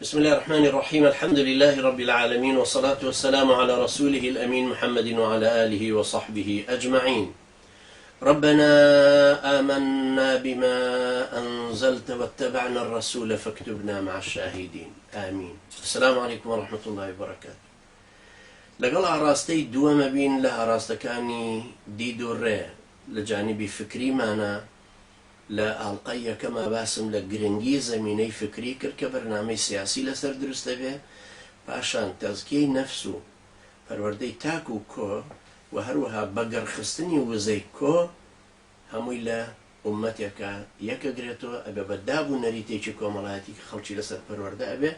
بسم اللە الرحمن الرحیم الحمد للە رب العالمین والصلاة والسلام علی رسوله الامین محمد وعلی آله وصحبه اجمعین ربنا آمنا بما انزلت واتبعنا الرسول فاکتبنا مع الشاهدین آمین السلام علیکم ورحمة الله وبرکاته لەگەڵ ئاڕاستەی دووەمە بین لە ئاڕاستەکانی دید و ڕێ لە جانبی فکریمانە لە ئاڵقەی یەکەما باسم لە گرنگی زەمینەی فکری کرد کە بەرنامەی سیاسی لەسەر دروست دەبێ، پاشان تەزکیەی نەفس و پەروەردەی تاک و کۆ و هەروەها بەگەڕخستنی وزەی کۆ هەمووی لە ئوممەتێکا یەکەگرێتەوە، ئەبێ بە داب و نەریتێکی کۆمەڵایەتی کە خەڵکی لەسەر پەروەردە ئەبێ،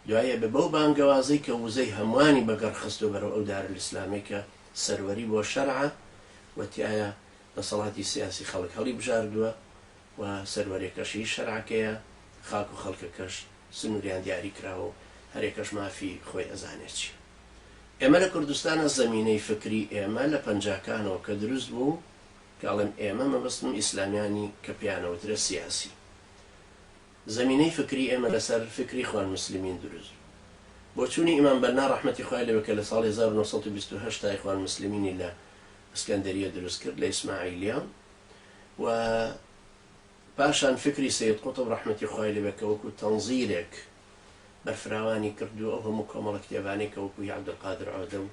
دوایی ئەبێ بەو بانگەوازەی کە وزەی هەمووانی بەگەڕخستوە بەرەو ئەو دارالاسلامەی کە سەروەری بۆ شەرعە و تیایا دەسەڵاتی سیاسی خەڵک هەڵیبژاردووە و سەروەرێکەش هی شەرعەکەیە، خاک و خەڵکەکەش سنووریان دیاری کراوە و هەرێکەش مافی خۆی ئەزانێ چیە. ئێمە لە کوردستانا زەمینەی فکری ئێمە لە پەنجاکانەوە کە دروست بوو، کە ئەڵێم ئێمە مەبەستم ئیسلامیانی کە پێیان ئەوترێ سیاسی. زەمینەی فکری ئێمە لەسەر فکری ئیخوان موسلمین دروست بوو. بۆچوونی ئیمام بەننا ڕەحمەتی خوای لێ بێ کە لە ساڵی 1928 تا ئیخوان موسلمینی لە ئسکەندەریە دروست کرد لە ئیسماعیلیە و پاشان فکری سەید قوتب ڕەحمەتی خوای لێ بێ کە وەکو تەنزیرێک بەرفراوانی کرد و ئەو هەموو کۆمەڵە کتێبانەی کە وەکو هی عەبدولقادر عۆدە و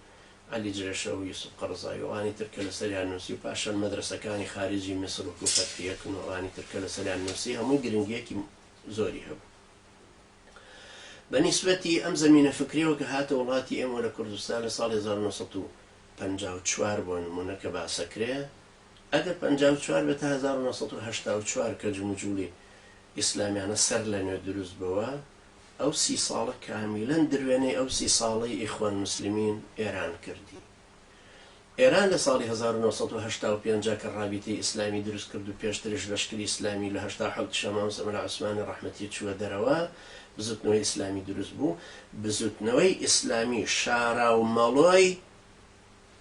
عەلی جرێشە و یوسف قەرزاوی و ئەوانی تر کە لەسەریان نووسی و پاشان مەدرەسەکانی خاریجی میسر وەکو فەتحیەکن و ئەوانی تر کە لەسەریان نووسی هەمووی گرنگیەکی زۆری هەبوو. بە نیسبەتی ئەم زەمینە فکریەوە کە هاتە وڵاتی ئێمەوە لە کوردستان لە ساڵی 1954 بۆ نموونە کە باسەکرێ ئەگەر 54 بێ تا 1984 کە جموجوڵی ئیسلامیانە سەر لە نوێ دروست بۆوە ئەو سی ساڵە کامیلەن دروێنەی ئەو سی ساڵەی ئیخوان موسلمین ئێران کردی. ئێران لە ساڵی 1985 کە ڕابیتەی ئیسلامی دروست کرد و پێشتریش لەشکری ئیسلامی لە 87 شا مامۆستا مەلا عوسمانی ڕەحمەتی چووە دەرەوە بزوتنەوەی ئیسلامی دروست بوو بزوتنەوەی ئیسلامی شارا و مەڵۆی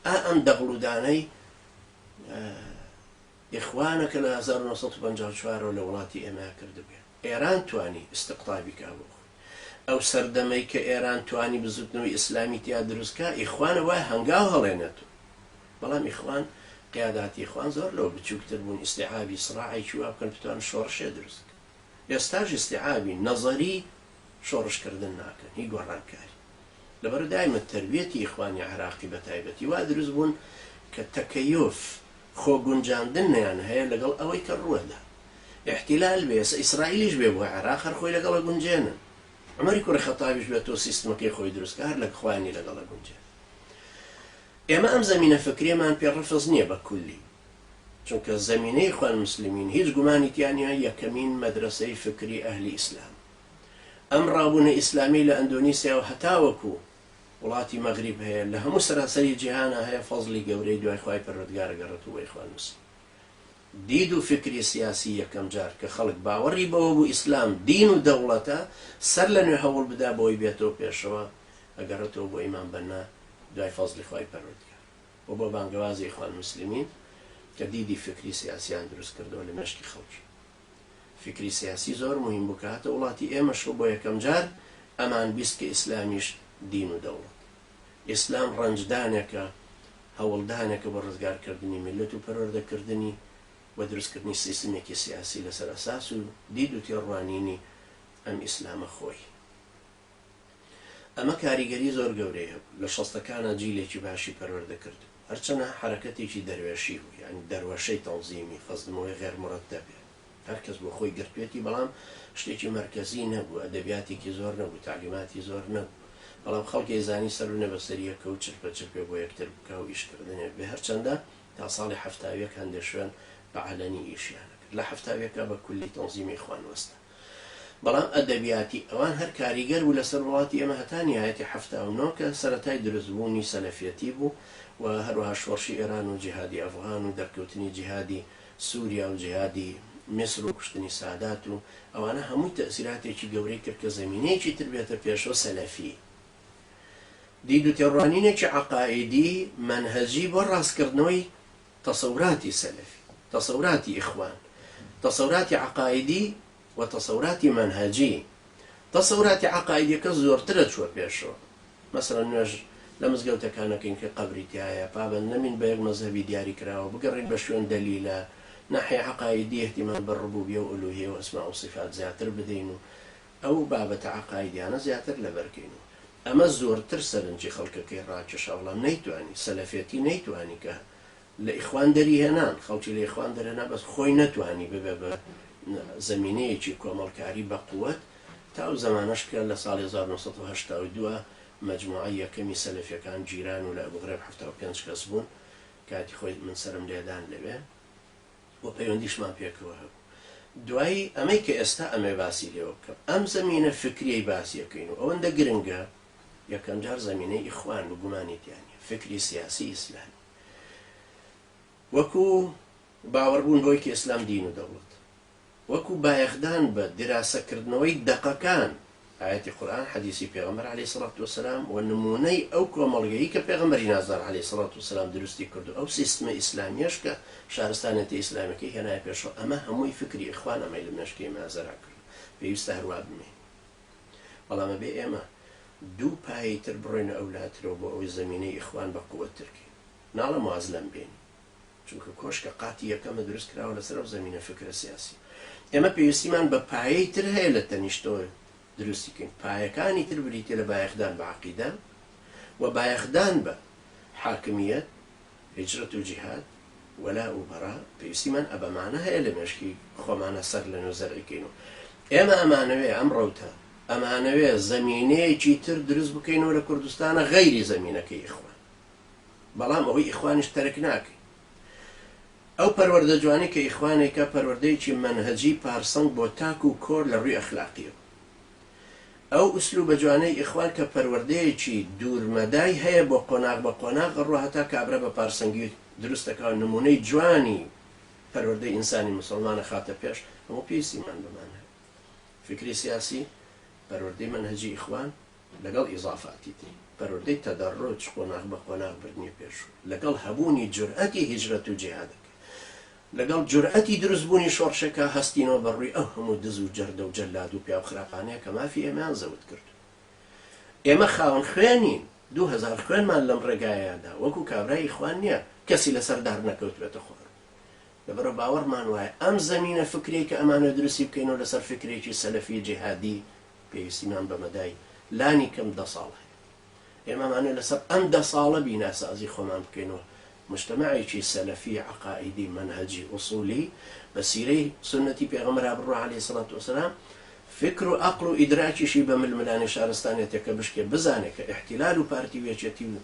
ئا ئەم دەغڵودانەی ئیخوانە کە لە 1954 ەوە لە وڵاتی ئێمە کردبوویان. ئێران توانی ئیستقتابی کا بۆ خۆی. ئەو سەردەمەی کە ئێران توانی بزوتنەوەی ئیسلامی تیا دروست کا، ئیخوان وایە هەنگاو هەڵێنێتەوە. بەڵام ئیخوان، قیاداتی ئیخوان زۆر لەوە بچوکتر بوون ئیستیعابی سڕاعێکی وا بکەن بتوانن شۆڕشێ دروست کەن. ئێستاش ئیستیعابی نەزەری شۆڕش کردن ناکەن، هی گۆڕانکاری. لەبەر دایمە تەربیەتی ئیخوانی عێراقی بە تایبەتی وا دروست بوون کە تەکەیوف، خۆ گونجاندنیان هەیە لەگەڵ ئەوەی کە ڕووەدا. ئیحتیلال بێ، ئێستا ئیسرائیلیش بێ بۆ عێراق هەر خۆی لەگەڵ ئەگونجێنن. عومەری کوڕی خەتابیش بێ تۆ سیستمەکەی خۆی دروست کا هەر لە خۆیانی لەگەڵ ئەگونجێن. ئێمە ئەم زەمینە فکریەمان پێ ڕەفز نییە بە کولی. چونکە زەمینەی ئیخوان موسلمین هیچ گومانی تیا نییە یەکەمین مەدرەسەی فکری ئەهلی ئیسلام. ئەم ڕابوونە ئیسلامیەی لە ئەندۆنیسیا و هەتاوەکو وڵاتی مەغریب هەیە لە هەموو سەرانسەری جیهانا هەیە فەزڵی گەورەی دوای خوای پەروەردگار ئەگەڕێتەوە بۆ ئیخوان موسلمین. دید و فکری سیاسی یەکەم جار کە خەڵک باوەڕی بەوە بوو ئیسلام دین و دەوڵەتە سەر لە نوێ هەوڵ بدا بۆی بێتەوە پێشەوە ئەگەڕێتەوە بۆ ئیمام بەننا دوای فەزڵی خوای پەروەردگار و بۆ بانگەوازی ئیخوان موسلمین کە دیدی فکری سیاسیان دروست کردەوە لە مێشکی خەڵکی. فیکری سیاسی زۆر موهیم بوو کە هاتە وڵاتی ئێمەشەوە بۆ یەکەم جار ئەمان بیست کە ئیسلامیش دین و دەوڵەت. ئیسلام ڕەنجدانێکە، هەوڵدانێکە بۆ ڕزگارکردنی میللەت و پەروەردەکردنی و دروستکردنی سیستمێکی سیاسی لەسەر ئەساس و دید و تێڕوانینی ئەم ئیسلامە خۆی. ئەمە کاریگەری زۆر گەورەی هەبوو. لە شەستەکانا جیلێکی باشی پەروەردە کردبوو. هەرچەنە حەرەکەتێکی دەروێشی بوو، یانی دەروەشەی تەنزیمی، قەسدمەوەی غێر مورەتەب، هەر کەس بۆ خۆی گرتوێتی، بەڵام شتێکی مەرکەزی نەبوو، ئەدەبیاتێکی زۆر نەبوو، تەعلیماتی زۆر نەبوو. بەڵام خەڵک ئەیزانی سەر و نەبەسەر یەکە و چرپە چرپێ بۆ یەکتر بکا و ئیش کردنێک بێ. هەرچەندە تا ساڵی 71 هەندێ شوێن بە عەلەنی ئیشیان ئەکرد. لە حەفتاویەکا بە کولی تەنزیمی ئیخوان وەستا. بەڵام ئەدەبیاتی ئەوان هەر کاریگەر بوو لەسەر وڵاتی ئێمە هەتا نیهایەتی 79 کە سەرەتای دروستبوونی سەلەفیەتی بوو و هەروەها شۆڕشی ئێران و جیهادی ئەفغان و دەرکەوتنی جیهادی سوریا و جیهادی میسر و کوشتنی سادات و ئەوانە هەمووی تەئسیراتێکی گەورەی کرد کە زەمینەیەکی تر بێتە پێشەوە سەلەفی دید و تێڕوانینێکی عەقائیدی مەنهەجی بۆ ڕاستکردنەوەی تەسەوراتی سەلەفی، تەسەوراتی ئیخوان، تەسەوراتی عەقائیدی و تەسەوراتی مەنهەجی. تەسەوراتی عەقائیدیەکە زۆرترە چووە پێشەوە. مەسەلەن نوێژ لە مزگەوتەکا نەکەین کە قەبری تیایە، پابەند نەبین بە یەک مەزهەبی دیاری کراوە، بگەڕێین بە شوێن دەلیلە، ناحیە عەقائیدی ئیهتیمام بە ڕبوبیە و ئولوهیە و ئەسما و سیفات زیاتر بدەین و ئەو بابەتە عەقائیدیانە زیاتر لەبەر کەین و ئەمە زۆرتر سەرنجی خەڵکەکەی ڕاکێشا بەڵام نەیتوانی سەلەفێتی نەیتوانی کە لە ئیخوان دەری هێنان خەڵکی لە ئیخوان دەرهێنا بەس خۆی نەتوانی ببێ بە زەمینەیەکی کۆمەڵکاری بە قوت تا ئەو زەمانەش کە لە ساڵی 1982 مەجموعەی یەکەمی سەلەفیەکان گیران و لە ئەبوغرێب 75 کەس بوون کاتی خۆی من سەرم لێدان لەوێ و پەیوەندیشمان پێکەوە هەبوو دوایی ئەمەی کە ئێستا ئەمێ باسی لێوە بکەم ئەم زەمینە فکریەی باسی ئەکەین و ئەوەندە گرنگە یەکەم جار زەمینەی ئیخوان بوو گومانی تیا نیە فکری سیاسی ئیسلامی وەکو باوەڕبوون بەوەی کە ئیسلام دین و دەوڵەت وەکو بایەخدان بە دیراسەکردنەوەی دەقەکان، ئایەتی قورئان، حەدیسی پێغەمبەر علیە سڵات وسلام، و نموونەی ئەو کۆمەڵگەی کە پێغەمبەری نازدار علیە سڵات وسلام دروستی کرد و ئەو سیستمە ئیسلامیەش کە شارستانێتی ئیسلامیەکەی هێنایە پێشەوە، ئەمە هەمووی فکری ئیخوان ئەمەی لە مێشکی ئێمە زەرع کردووە، پێویستە هەروا بمێنی. بەڵام ئەبێ ئێمە دوو پایەی تر بڕۆینە ئەولاترەوە بۆ ئەوەی زەمینەی ئیخوان بە قوەتتر کەین. ناڵێم واز لەم بێنین. چونکە کۆشکە قاتی یەکەمە دروست کراوە لەسەر ئەو زەمینە فکرە سیاسیە. ئێمە پێویستیمان بە پایەی تر هەیە لە تەنیشتەوە دروستی کەین. پایەکانی تر بریتیە لە بایەخدان بە عەقیدە و بایەخدان بە حاکمیەت، هیجرەت و جیهاد، وەلاء و بەڕا. پێویستیمان ئەبەمانە هەیە لە مێشکی خۆمانا سەر لە نوێ زەرعی کەین و ئێمە ئەمانەوێ ئەم ڕەوتە ئەمانەوێ زەمینەیەکی تر دروست بکەینەوە لە کوردستانا غەیری زەمینەکەی ئیخوان. بەڵام ئەوەی ئیخوانیش تەرک ناکەین. ئەو پەروەردە جوانەی کە ئیخوان ئەیکا پەروەردەیەکی مەنهەجی پارسەنگ بۆ تاک و کۆر لە ڕووی ئەخلاقیەوە. ئەو ئوسلوبە جوانەی ئیخوان کە پەروەردەیەکی دوور مەدای هەیە بۆ قۆناغ بە قۆناغ ئەڕوا هەتا کابرا بە پارسەنگی دروست ئەکا و نموونەی جوانی پەروەردەی ئینسانی موسڵمان ئەخاتە پێش، هەموو پێویستیمان بەمانە هەیە. فیکری سیاسی، پەروەردەی مەنهەجی ئیخوان، لەگەڵ ئیزافاتی تری پەروەردەی تەدەڕوج قۆناغ بە قۆناغ بردنی پێش و لەگەڵ هەبوونی جورئەتی هیجرەت و جیهادەکە لەگەڵ جورئەتی دروست بوونی شۆڕشەکە هەستینەوە بە ڕووی ئەو هەموو دز و جەردە و جەلاد و پیاو خراپانەیە کە مافی ئێمەیان زەوت کردووە. ئێمە خاوەن خوێنین، 2000 خوێنمان لەم ڕێگایەیا دا، وەکو کابرای ئیخوان نییە کەسی لەسەر دار نەکەوتبێتە خوارەوە. لەبەرئەوە باوەڕمان وایە ئەم زەمینە فکریەی کە ئەمانەوێت دروستی بکەینەوە لەسەر فکرێکی سەلەفی جیهادی پێویستیمان بە مەدای لانی کەم دە ساڵ هەیە. ئێمە ئەمانەوێت لەسەر ئەم دە ساڵە بیناسازی خۆمان بکەین و موجتەمەعێکی سەلەفی عەقائیدی مەنهەجی ئوسولی بە سیرەی سوننەتی پێغەمبەرا بڕوا علیە سڵات وسلام فکر و ئەقڵ و ئیدراکیشی بە ململانێ شارستانیەتەکە بشکێ بزانێ کە ئیحتیلال و پارتی و یەکێتی و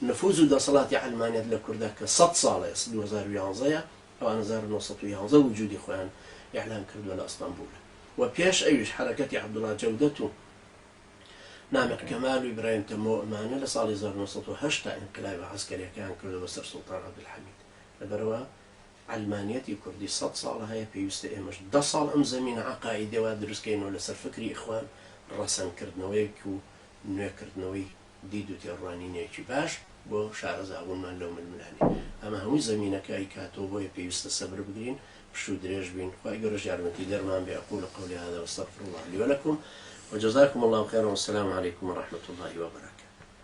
نفوز و دەسەڵاتی عەلمانیەت لە کوردا کە سەد ساڵە ئێستا 2011 ە ئەوان 1911 وجودی خۆیان ئیعلان کردوە لە ئەستەنبوڵ و پێش ئەویش حەرەکەتی عەبدوڵا جەودەت و نامیق کەمال و ئیبراهیم تەمۆ ئەمانە لە ساڵی 1908 ئینقلابە عەسکەریەکەیان کردوە بەسەر سوڵتان عەبدولحەمید لەبەرئەوە عەلمانیەتی کوردی سەد ساڵە هەیە پێویستە ئێمەش دە ساڵ ئەم زەمینە عەقائیدیە وا دروست کەینەوە لەسەر فکری ئیخوان ڕەسەن کردنەوەیەک و نوێ کردنەوەی دید و تێڕوانینێکی باش بۆ شارەزابوونمان لەو ململانێ ئەمە هەمووی زەمینەکە ئەیکاتەوە بۆیە پێویستە سەبر بگرین پشوو درێژ بین خوای گەورەش یارمەتی دەرمان بێ اقول قولی هذا واستغفر الله لي ولكم وجزاكم الله خيرا والسلام عليكم ورحمة الله وبركاته.